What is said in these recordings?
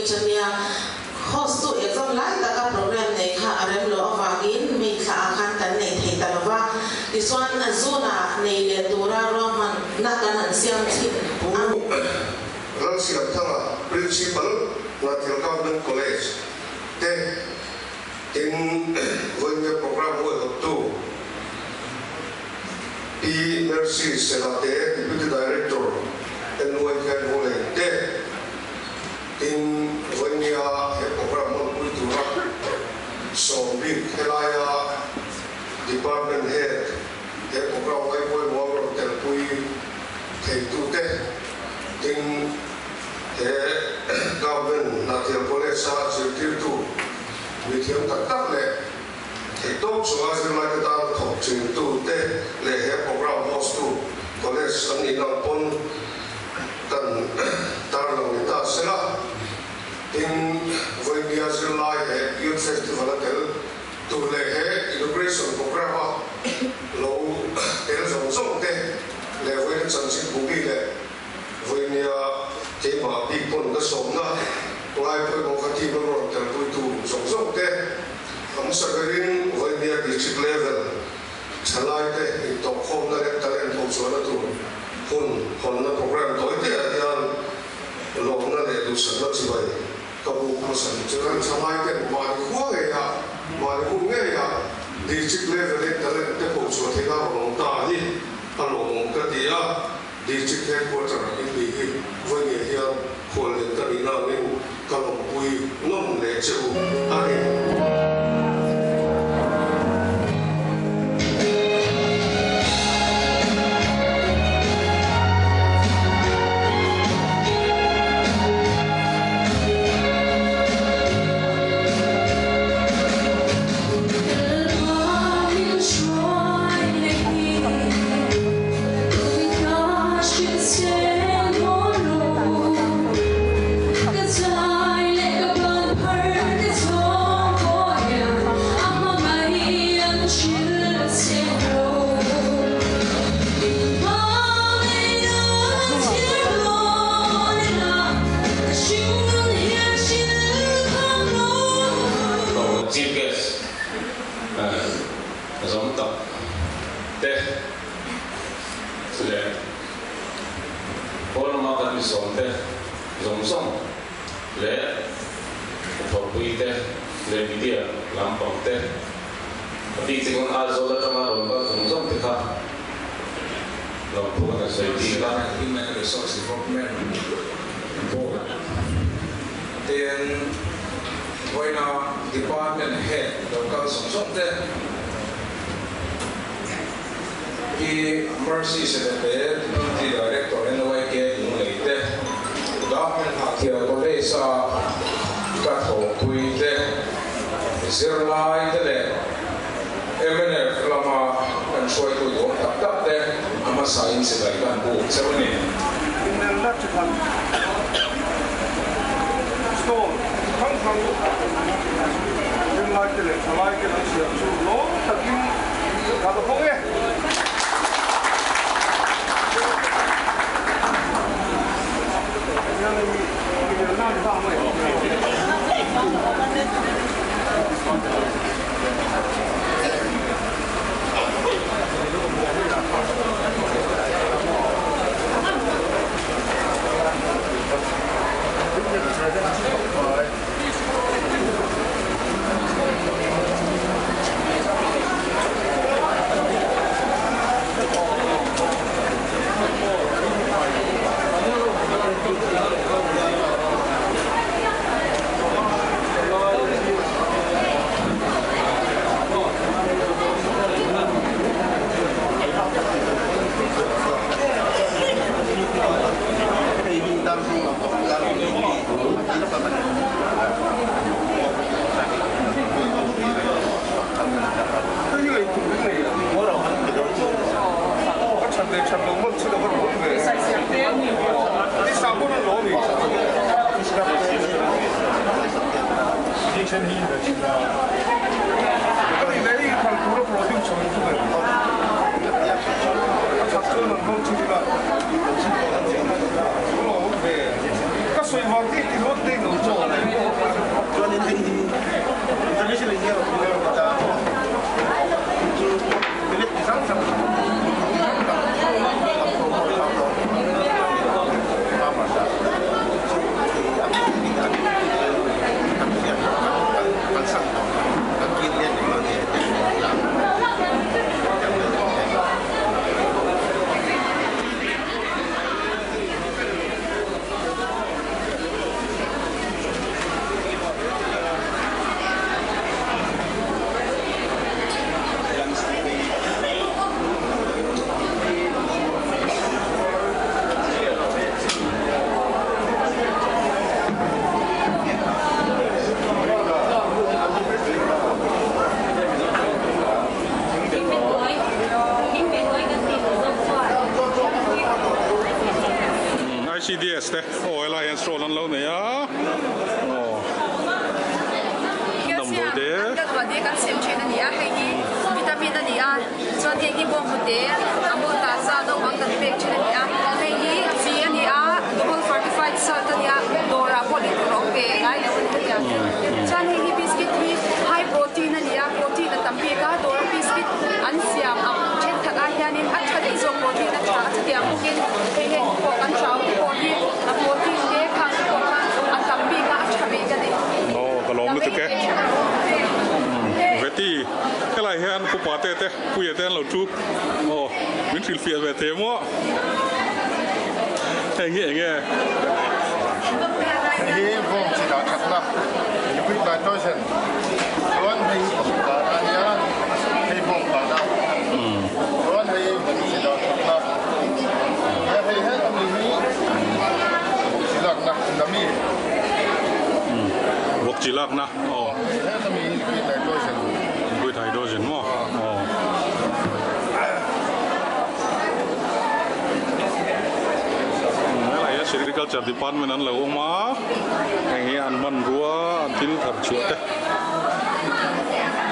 College a nia. Host tu exam lai taka program nei kha a rem loh avangin May thla ah khan kan nei thei ta lova. Tichuan June ah nei leh tura ruahmanna kan han siam thin Pu a. Lalsiamthanga, Principal, Hnathil Government College te tin vawiin program huaihawttu Pi Mercy Selate, Deputy Director, NYK Hmulei te. Tin, vawinia he program hmanpui tura sawm bik helaia Department Head he program ngaihpawimawh rawn telpui theitute, tin, he Government Hnahthial College-a zirtirtu mithiam tak tak leh theihtawp chunga zirlaite tana thawk chingtute leh he program host-tu College an nih lang pawn, Kan tarlang ni ta sela, tin vawinia zirlai he Youth Festival a tel tur leh he Inauguration Programme a lo tel zawng zawng te leh vawiina chanchin bumi leh vawinia keimah bik pawn ka sawmna ngai pawimawh kha team a rawn telpuitu zawng zawng te a hmasa berin vawinia District Level Thalaite intawhkhawmna leh talent hochhuahna tur hun hawnna programme tawite ah hian lawmna leh duhsakna chibai ka buk hmasa ni chu. Kan thalaiten mahni khua ngeiah, mahni hmun ngeiah district level in talent te hochhuah theihna rawn awm ta hi a lawmawm ka ti a, district headquarter in nih hi vawi ngei hian khuallian ka nihna angin ka lawmpui nawm leh che u a ni. Chief Guest zawm tak te leh pawn lama kan misawm te zawng zawng leh thawhpui te leh media lampang te a bik chu kan Aizawl atanga rawn kal zawng zawng te kha lawmthu kan han sawi bik a. Human Resource Development Board ten vawiina Department Head lo kal zawng zawng te Pi Mercy Selete, Deputy Director NYK Lunglei te, Government Hnahthial College a ka thawhpui te, zirlai te leh mnf lama kan hruaitu duang tak tak te a hmasa in chibai kan buk cheu a ni. Inelna chi khat stall hrang hrang zirlai te leh thalai te an siam chu lawm takin ka la hawng e. Business te aw helai hian stall an lo nei a aw damdawi te. Kan sem thin a ni a hei hi vitamin a ni a chuan heng hi bawnghnute a bul taza naupang kan pek thin a ni a hei hi chi a ni a double fortified salt a ni a dawrah pawh lei tur a awm ve ngai lo a ni hetiang chuan hei hi biscuit hi high protein a ni a protein a tam bik a dawra biscuit an siam ang thenkhat ah hianin a tha daih zawk protein a tha a chutiang bawkin hei heng pawh kan chau te pawh hi a protein te khang te pawh kha a tam bik a a tha bik a ni. Aw ka lawm lutuk e. Veti helai hian pu Pate te Puia te an lo thu aw min hrilhfiah ve thei maw heng hi enge. Hei hi vawng chi dah thatna liquid nitrogen chuan hei hi pakhat dan a nia hei vawng dan a chuan hei vawng chi dah thatna he hei het ami hi vawk chi lakna nami vawk chi lakna aw hei het ami hi liquid nitrogen liquid hydrogen maw aw. Helai hian Sericulture Department an lo awm a, heng hi an hmanrua an thil thar chhuah te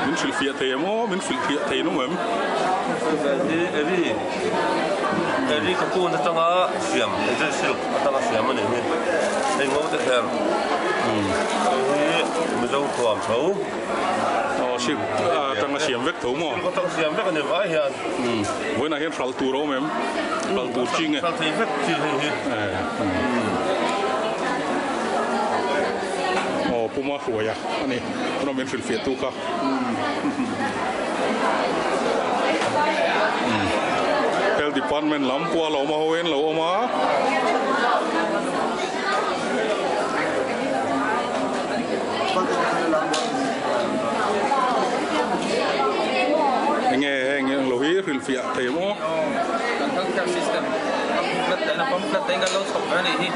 min hrilhfiah thei em aw, min hrilhfiah thei nawm em? Hi Eri, Eri cocoon atanga siam, Angel silk atanga siam a nih hi, hei ngo te kher, hei hi Mizo thuam tho. Aw silk atanga siam vek tho maw? Silk atanga siam vek a ni vai hian. Vawiinah hian hral tur a awm em? Hral tur chi nge? Hral thei vek chi hei hi. Aw Puma hruaia a ni. Tunah min hrilhfiah tu kha. Health Department lam pawh a lo awm a, ho hian lo awm a. Enge heng hi lo hi hrilhfiah thei maw? Kan healthcare system a pamphlet te a pamphlet te in kan lo chhawp ve a nih hi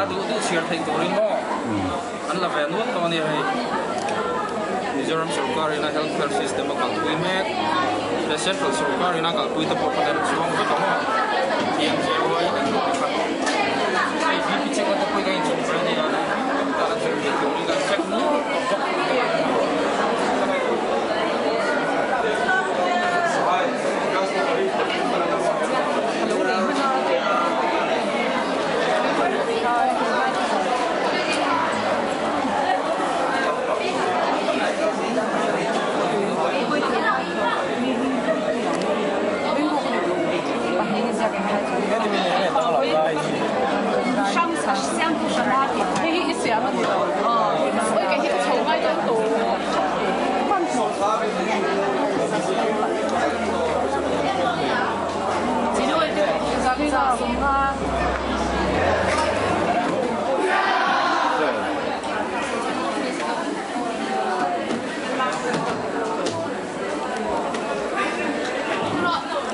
a duh duh chhiar theih turin maw an la ve nual tawh a ni hei Mizoram sorkar in a healthcare system a kalpui mek he central sorkar in a kalpui te pawh kha len chuang vek a maw PMJY an ti kha hei BP check na te pawh hi kan inchhawp ve a ni a tana thil tih turin kan check nual tawh bawk.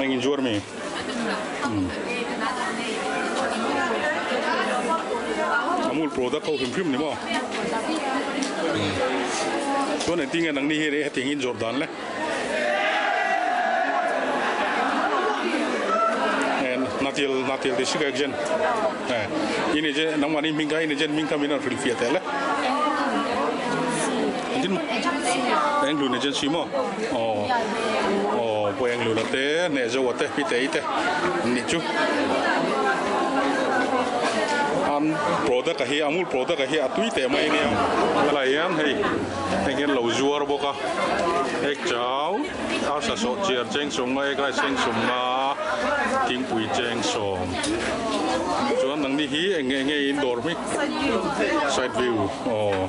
Eng inzuar mi? Amul product ho hrim hrim ni maw? Chuan engtin nge nangni hi hetiang hi in zawrh dan le? Hnathil hnathil district agent in agent nangmahni hming kha in agent hming kha min rawn hrilhfiah teh le. Engtin Englun agency maw? Aw aw pawh Engluna te Hnehzoa te Pitei te an nih chu. An product a hi Amul product a hi a tui teh mai ania helai hian hei heng hian lo zuar bawk a egg chau arsa sawh chiar cheng sawm nga egg rice cheng sawm nga thingpui cheng sawm chuan nangni hi eng nge nge in dawr hming side view aw.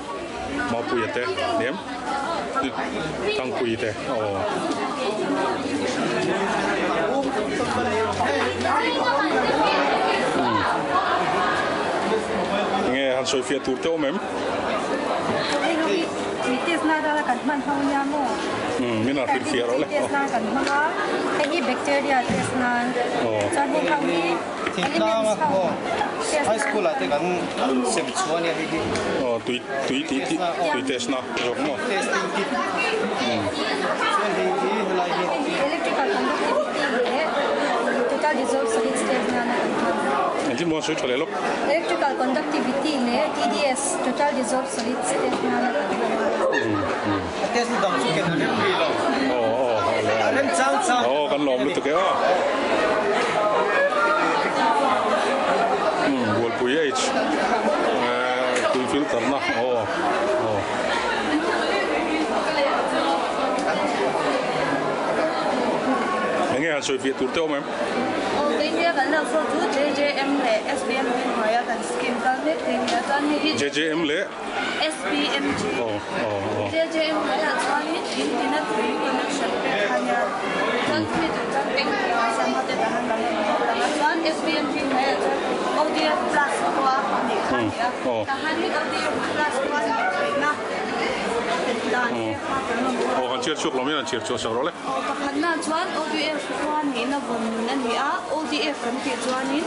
Mapuia te hniam Thangpuii te aw. Nge han sawi fiah tur te awm em? Mi test na dala kan hman ho nia maw? Min han hrilh fiah rawh le. Test na kan hmang a, hei hi bacteria test nan, chuan hei ho hi Thingtlanga aw high school ah te kan sem chhuah ania hei hi. Aw tui tui tih tih tui test na zawk maw. Testing kit chuan hei hi helai hi. Electrical conductivity leh total dissolved solids test nana kan hmang. Engtin maw sawi tha leh lawk. Electrical conductivity leh TDS, total dissolved solids, test nana kan hmang a. A test na dang chu ken a rem rih lo. A rem chang chang. Aw kan lawm lutuk e aw. Bualpui H tui filter na aw aw. Enge han sawi fiah tur te awm em? Aw keinia kan lak saw chu JJM leh SPMG hnuaia kan scheme kal mek te nia chuan hei hi JJM leh SPMG JJM hnuaiah chuanin in tina tui connection pek kha nia chuan chumi tur chuan tank a siam kha te tah khan kan rawn thawk lang a chuan SPMG hnuaiah chuan ODF plus khua a nih kha a ni a tah hianin ODF plus khua nih theihna dan te kha kan rawn thawk Aw kan chhiar chhuak lo mai a chhiar chhuah sak rawh le. Aw pakhatna chuan ODF khua nihna vawn nun a ni a, ODF kan tih chuanin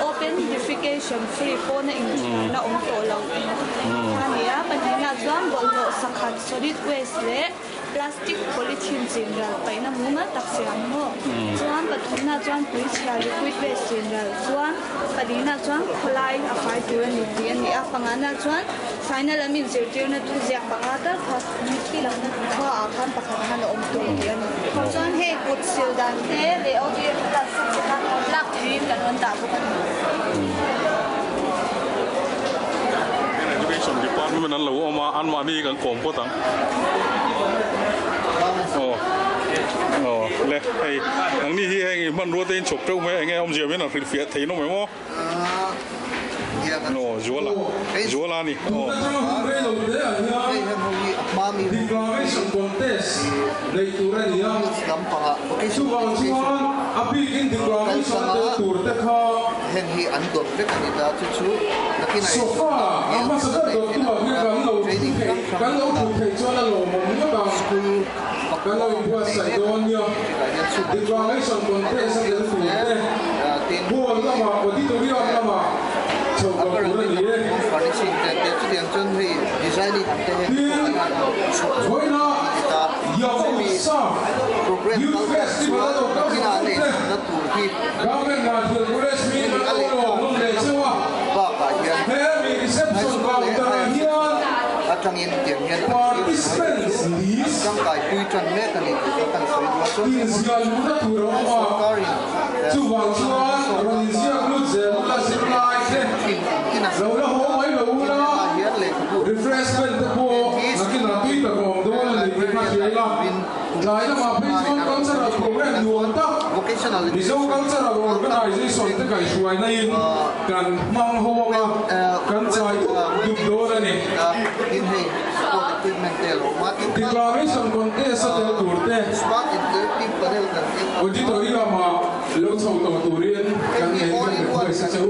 Open Defecation Free pawna inthiarna awm tawh lo kha a ni a, pahnihna chuan bawlhhlawh sakhat, solid waste, leh plastic polythene chin ral paihna mumal tak siam maw? Chuan pathumna chuan tuichhia liquid waste chin ral chuan pahnihna chuan khawlai a fai tur a ni tih a ni a, pangana chuan final an inzirtirna thu ziak panga tal kha Mitthi lohna khua ah khan pakhat khan a awm tur tih a ni. Chuan hei kut sil dan te leh ODF plus te kha lak theihin kan rawn dah bawk a ni. Education department an lo awm a, anmahni kan kawm phawt ang. Aw aw le hei nangni hi heng i hmanrua te in chhawp teuh mai a enge awmzia min han hrilhfiah thei nawm em aw? Aw Zuala Zuala a ni aw. Declaration contest neih tur a ni a, chuvang chuan a bikin declaration a tel tur te kha sofa a hmasa ber dawt tumah hian kan lo thu theih kan lo thu theih chuan a lawmawm ngawt ang, kan lo inbuatsaih dawn nia. Declaration contest a tel tur te hall lamah auditorium lamah chho tawh tur a ni e. Tin, vawiina Yahoo Utsav Youth Festival a lo kal zawng te Government Rajput College hming an lo lawm nawn leh cheu a, he mi reception counter ah hian Participants list inziah luhna tur a awm a, chuvang chuan rawn inziak lut zel ula zirlai te lo la haw mai lo ula, refreshment te pawh nakinah tui tak a awm dawn a ni tih kha hria ila, tlai lamah phei chuan cultural programme nuam tak Mizo Cultural Organisation te kaihhruaina in kan hmang ho anga kan chai dup dup dawn a ni. Declaration contest a tel tur te auditorium ah lo chho tawh turin kan ngei kan request a che u.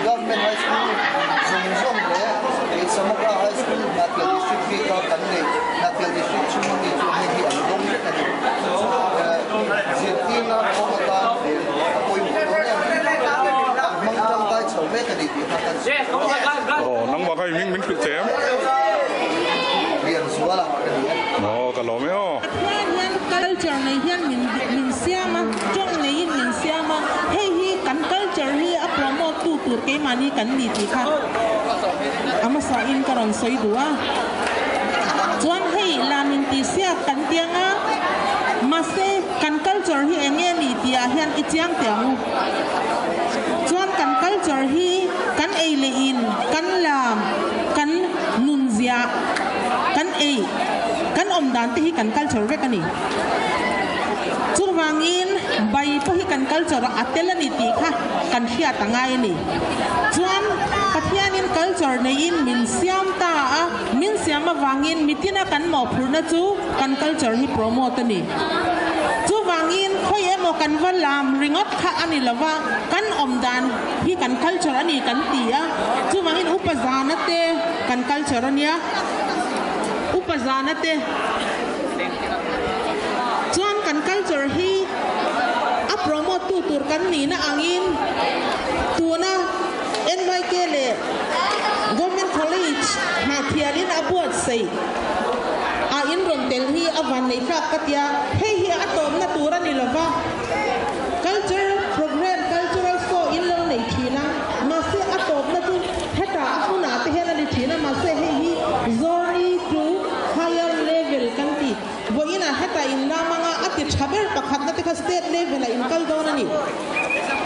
Government High School zawng zawng leh Samoka High School Hnahthial District bika kan nei Hnahthial District chhunga mi chuan hei hi an dawng vek a ni. Zirtirna kawng atan a pawimawh dawn em? An hmang tangkai chho mek a ni tih kha kan sawi dawn. Aw, nangmah kha i hming min hrilh che em? Lianzuala ka ni e. Aw, ka lawm e aw. Pathian hian culture nei hian min min siam a, tawng neiin min siam a, hei hi kan culture hi a promote tu tur keimahni kan ni tih kha a hmasa in ka rawn sawi duh a. Chuan hei lam in tih siak kan tiang a, mahse kan culture hi eng nge ni tih ah hian i chiang teh ang u. Chuan kan culture hi kan ei leh in, kan lam, kan nunzia, kan ei, kan awm dan te hi kan culture vek a ni. Chuvangin bai pawh hi kan culture ah a tel a ni tih kha kan hriat a ngai a ni. Chuan Pathianin culture neiin min siam ta a, min siam avangin mitina kan mawhphurhna chu kan culture hi promote a ni. Chuvangin khawi emaw kan va lam ringawt kha a ni lova, kan awm dan hi kan culture a ni kan ti a. Chuvangin upa zana te kan culture a nia. Upa zana te chuan kan culture hi a promote tu tur kan nihna angin tuna NYK leh buatsaih a in rawn tel hi a vanneih tlak ka tia, hei hi a tawpna tur a ni lova, cultural programme, cultural show in lo nei thin a, mahse a tawpna chu hetah a hmunah te hian a ni thin a, mahse hei hi journey to higher level kan ti. Vawiinah hetah in lam anga a ti tha ber pakhatna te kha state level ah in kal dawn a ni.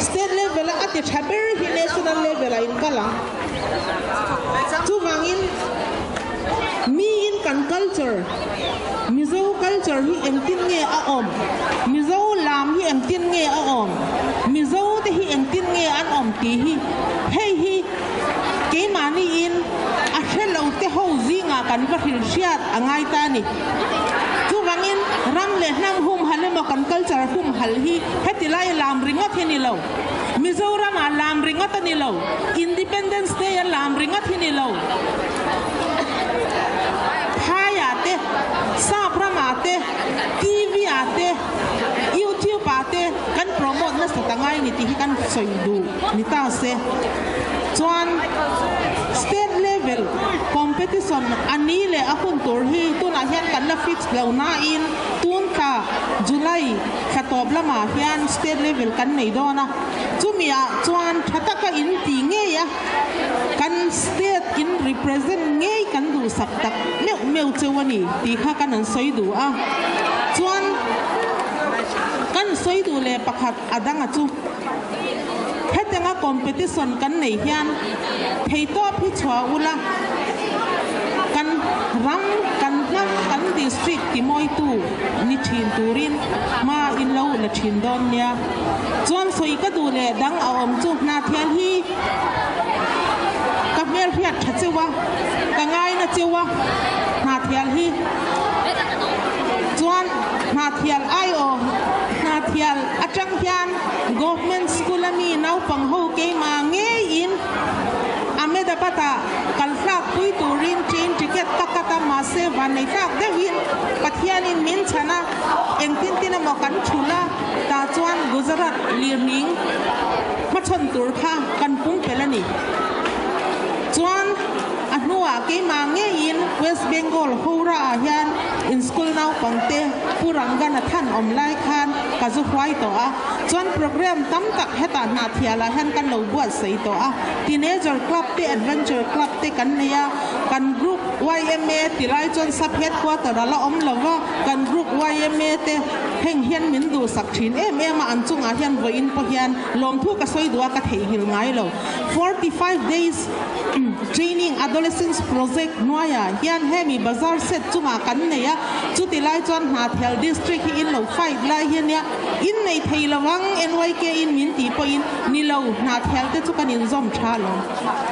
State level a a ti tha ber hi national level ah in kal ang. Chuvangin miin kan culture, Mizo culture hi engtin nge a awm, Mizo lam hi engtin nge a awm, Mizo te hi engtin nge an awm tih hi hei hi keimahniin a hre lo te ho zingah kan va hrilhriat a ngai ta a ni. Chuvangin ram leh hnam humhal emaw kan culture humhal hi heti lai lam ringawt hi ni lo. Mizoramah lam ringawt a ni lo. Independence Day a lam ringawt hi ni lo. Phaiah te, sap ramah te, TV ah te, YouTube ah te kan promote nasa ta ngai ni tih hi kan sawi duh ni ta se. Chuan state level competition a ni leh a hun tur hi tunah hian kan la fix lo nain tun thla July thla tawp lamah hian state level kan nei dawn a, chumi ah chuan tha taka in ti ngei a, kan state in represent ngei kan duhsak tak meuh meuh cheu a ni tih kha kan an sawi duh a, chuan kan sawi duh leh pakhat a danga chu. Hetianga competition kan nei hian theitawp hi chhuah ula, kan ram, kan hnam, kan district timawitu ni thin turin hma in lo la thin dawn nia. Chuan sawi ka duh leh dang a awm chu Hnathial hi ka hmelhriat tha cheu a, ka ngaina cheu a, Hnathial hi chuan Hnathial aiawm Hnathial atang hian Government School a mi naupang ho keimah ngeiin Ahmedabad ah kal hlak pui turin train ticket ka cut a, mahse vannei hlak deuhin Pathianin min chhan a, engtin tin emaw kan thul a, tah chuan Gujarat lirning hmachhawn tur kha kan pumpelh a ni. Chuan a hnuah keimah ngeiin West Bengal Howrah ah hian in school naupangte Pu Ranganathan awm lai khan ka zu huai tawh a, chuan program tam tak hetah Hnahthialah hian kan lo buatsaih tawh a, Teenager Club te Adventure Club te kan nei a, kan group yma ti lai chuan sub headquarter a la awm lo va, kan group yma te heng hian min duhsak thin em em a, an chungah hian vawiin pawh hian lawmthu ka sawi duh a ka theihnghilh ngai lo. 45 days Training Adolescents Project hnuaiah hian hemi bazar set chungah kan nei a, chuti lai chuan Hnahthial District hi in lo fight lai hi ania, in nei thei lo ang NYK in min tih pawhin ni lo, Hnahthial te chu kan inzawm tha alawm.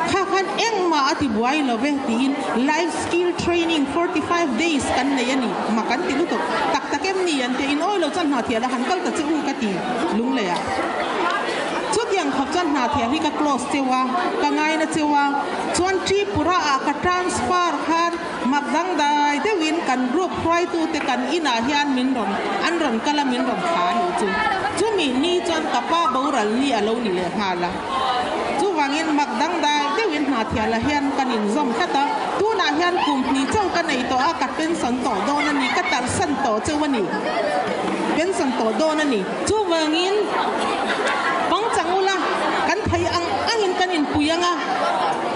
Kha khan engmah a ti buai lo ve tiin Life Skill Training 45 days kan nei a ni, mak an ti lutuk tak tak em ni an tia, in awi lo chuan Hnahthial a han kal ta che u ka ti lunglei ah. Chutiang khawp chuan hna thiam hi ka close cheu a, ka ngaina cheu a, chuan Tripura ah ka transfer khan mak dangdai deuhin kan group hruaitute kan inah hian min rawn an rawn kal a min rawn thla a nih chu. Chumi ni chuan ka pa boral ni a lo ni leh nghal a. Chuvangin mak dangdai deuhin hna thialah hian kan inzawm tlat a, tunah hian kum hnih chauh ka nei tawh a, ka pension tawh dawn a ni, ka tarhsan tawh cheu a ni, pension tawh dawn a ni. Chuvangin, pangchang ula, kan thei ang angin kan inpui ang a,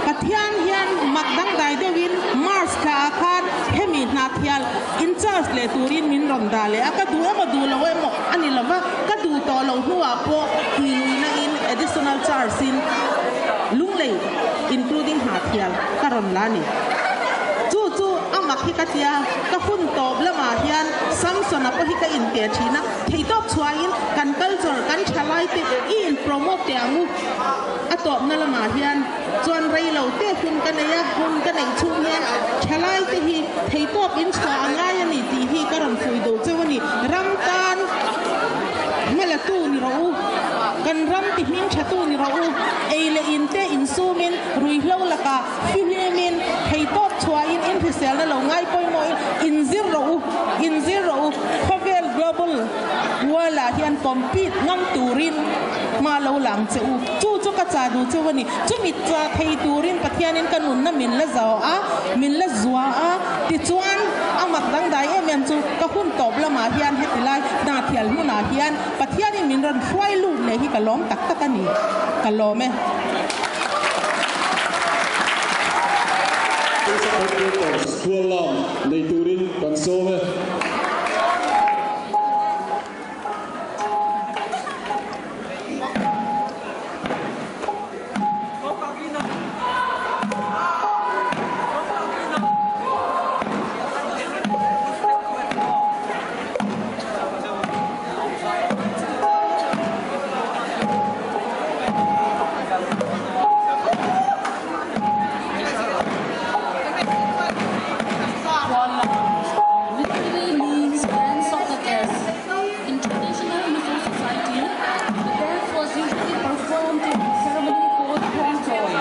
Pathian hian mak dangdai deuhin Mars thlaah khan hemi hnahthial in charge leh turin min rawn dah leh a, ka duh emaw duh lo emaw a ni lova, ka duh tawh loh hnuah pawh tihluihna in additional charge in Lunglei including hnahthial ka rawn la a ni. Chu chu a mak hi ka tia, ka hun tawp lamah hian Samson-a pawh hi ka inpe thin a, Theihtawp chhuahin kan culture, kan thalaite i in promote teh ang u. A tawpna lamah hian chuan rei lo te hun ka nei a, hun ka neih chhung hian thalaite hi theihtawp in chhuah a ngai a ni tih hi ka rawn fui duh cheu a ni. Ram tan hmalatu ni rawh u, kan ram ti hming thatu ni rawh u, ei leh in te insumin ruihhlo lakah Fihlimin, theitawp chhuahin inhriselna lo ngai pawimawhin inzir rawh u, inzir rawh u. Khawvel global world ah hian compete ngam turin hma lo lang che u. Chu chu ka chah duh cheu a ni. Chumi chah thei turin Pathianin ka nunna min la zau a, min la zua a, Tichuan, a mak dangdai em em chu ka hun tawp lamah hian heti lai Hnahthial hmunah hian Pathianin min rawn hruai lut leh hi ka lawm tak tak a ni. Ka lawm e. Headquarters Khuallam nei turin kan sawm e. Literally means dance of the guests. In traditional Mizo society, the dance was usually performed in a ceremony called Khuangchawi.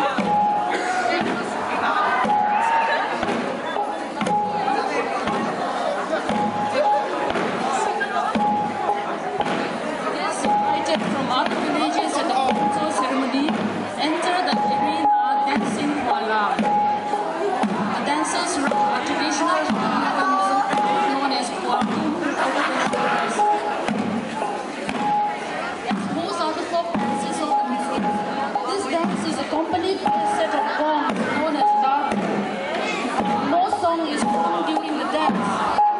Guests invited from other villages at the Khuangchawi ceremony enter the arena dancing Khuallam. The dancers rock a traditional Mizo known as Khuangtum over their shoulders. As most other folk dances of the Mizo, this dance is accompanied by a set of gongs known as darbu. No song is sung during the dance,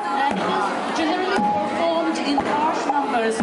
and it is generally performed in large numbers.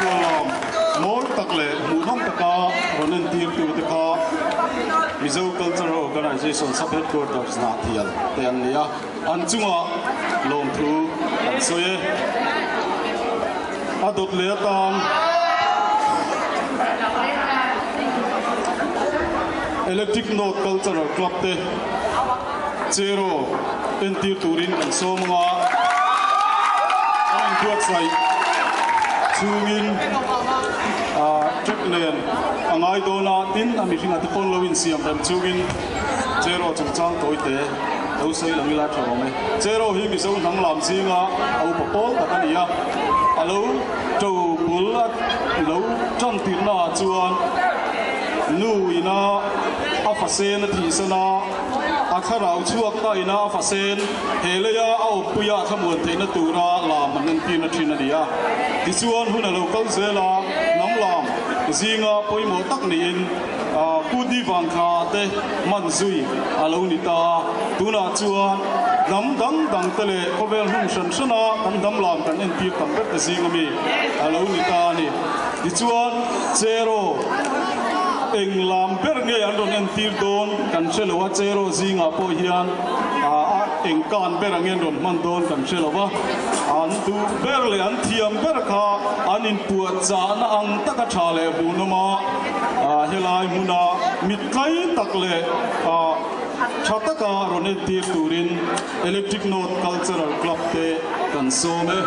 Khuallam mawi tak leh hmuhnawm taka rawn entirtu te kha Mizo Cultural Organisation Sub Headquarters Hnahthial te an ni a, an chungah lawmthu an sawi e. A dawt leh atan Electric North Cultural Club te Cheraw entir turin kan sawm ang a. Buatsaih chungin track nen a ngai dawn a, tin a mihringa te pawn lo insiam rem chungin Cheraw chungchang tawi te lo sawi lang ila tha awm e. Cheraw hi Mizo hnam lam zinga a upa pawl tak a ni a, a lo to bul a lo tan tirhna ah chuan nu ina a fasen a thihsan a, a thlarau chhuak ta ina a fasen he leia a awmpuia a thlamuan theihna tura lam an entirna thin a ni a. Tichuan hun a lo kal zel a, hnam lam zinga pawimawh tak niin Kutni vangthla te hman zui a lo ni ta a. Tunah chuan hnam dang dang te leh khawvel hmun hran hrana kan hnam lam kan entir tam ber te zing ami a lo ni ta a ni. Tichuan Cheraw eng lam ber nge an rawn entir dawn kan hre lo a, Cheraw zingah pawh hian a eng kan ber angin rawn hman dawn kan hre lo va, an duh ber leh an thiam ber kha an inpuahchahna ang taka tha leh hmuhnawm a, helai hmuna mittlai tak leh tha taka rawn entir turin Electric North Cultural Club te kan sawm e.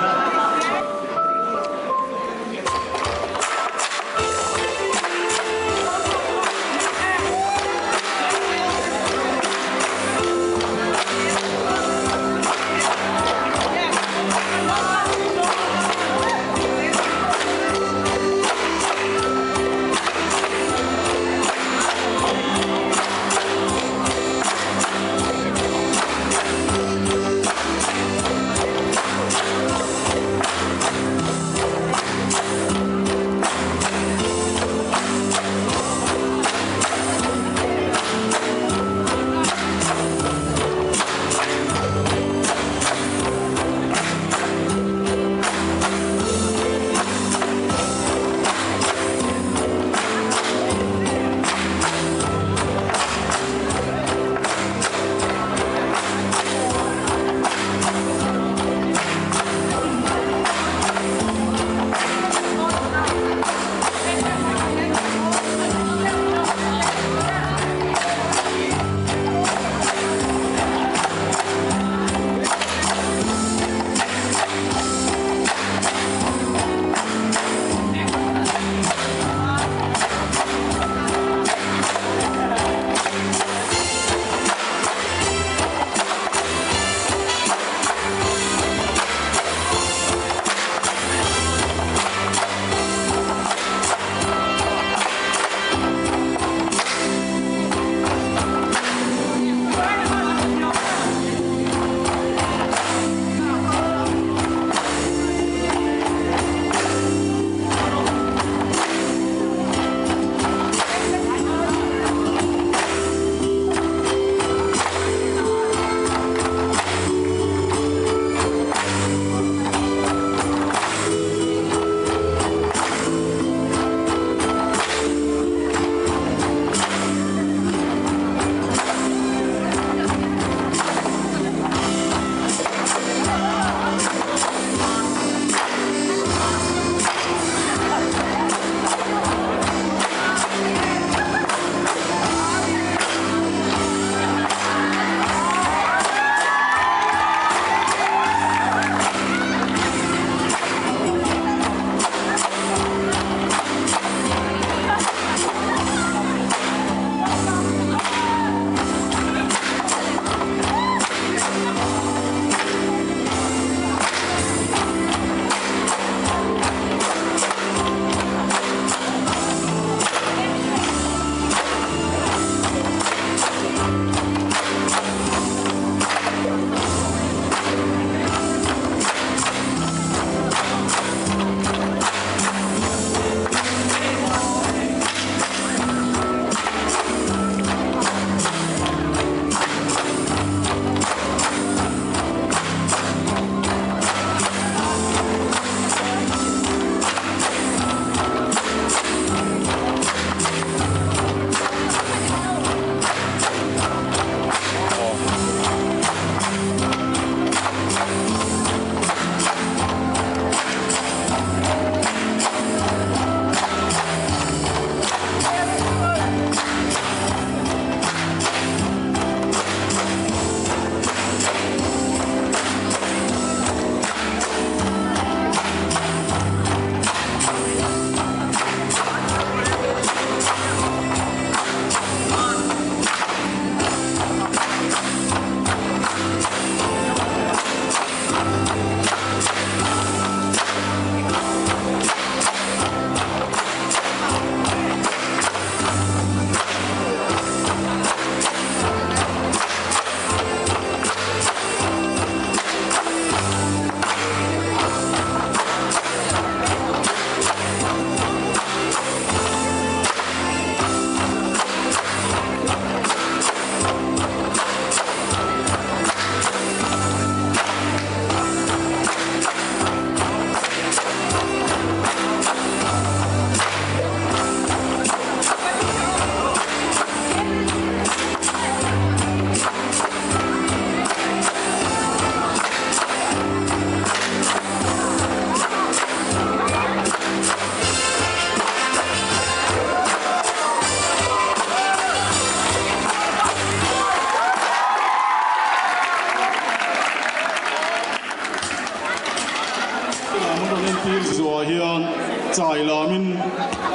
Chai lamin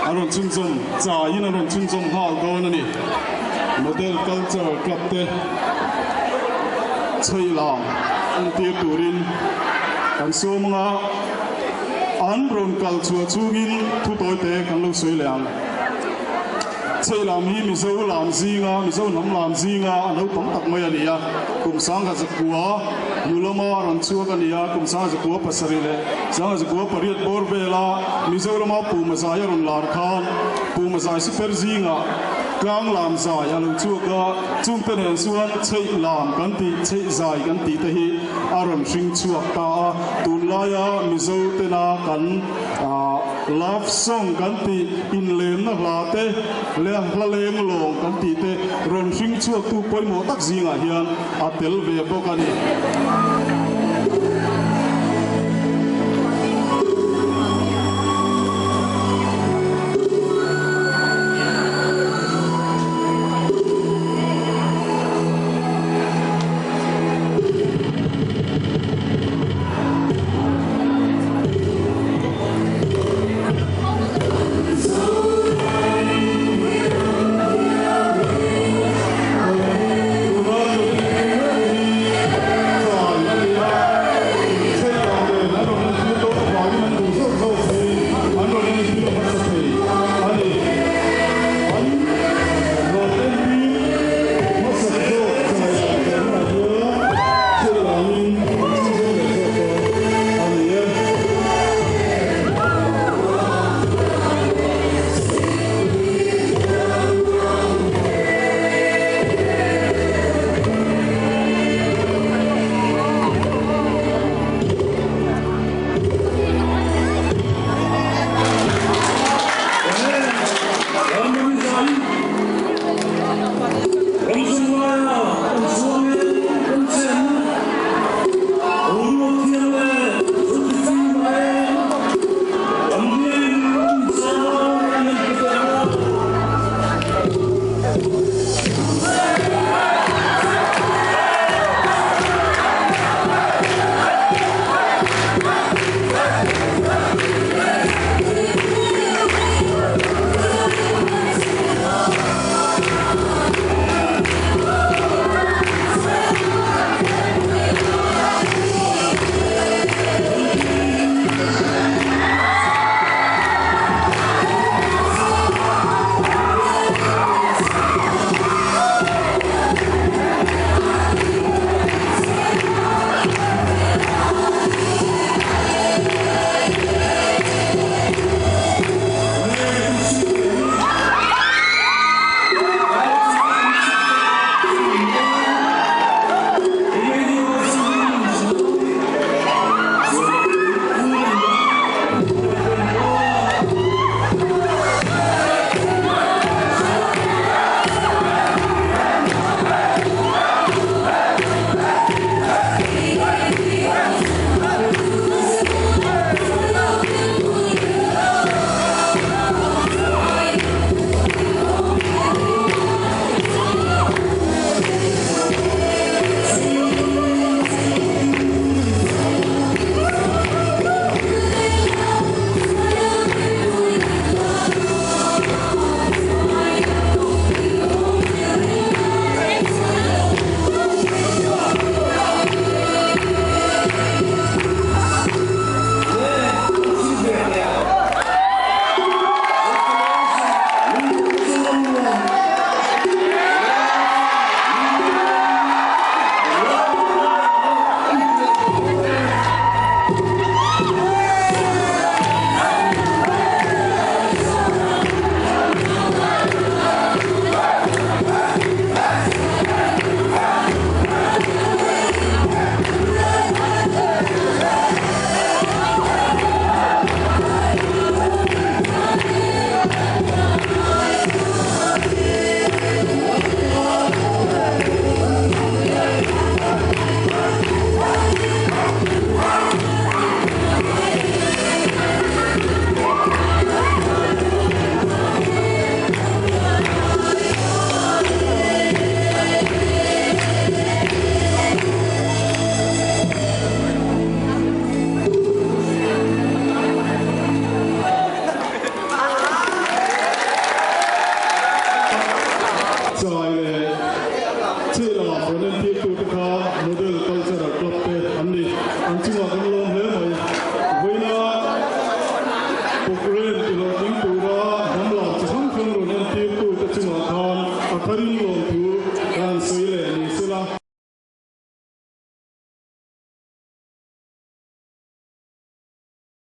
a rawn chhunzawm chaiin a rawn chhunzawm nghal dawn a ni. Model Cultural Club te chhei lam entir turin kan sawm anga an rawn kal chhuah chhungin thu tawi te kan lo sawi leh ang. Chhei lam hi Mizo lam zinga Mizo hnam lam zinga a naupang tak mai a ni a, kum sangha zakua hnu lama rawn chhuak a ni a, kum sangha zakua pasarih leh sangha zakua pariat bawr vela Mizorama Puma zai a rawn lar khan Puma zai siper zingah tlang lam zai a lo chhuak a, chungte nen chuan chheih lam kan tih chheih zai kan tih te hi a rawn hring chhuak ta a, tunlaia Mizo tena kan Love song kan tih, inlemna hla te leh hla leng lawng kan tih te rawn hring chhuaktu pawimawh tak zingah hian a tel ve bawk a ni. Rin.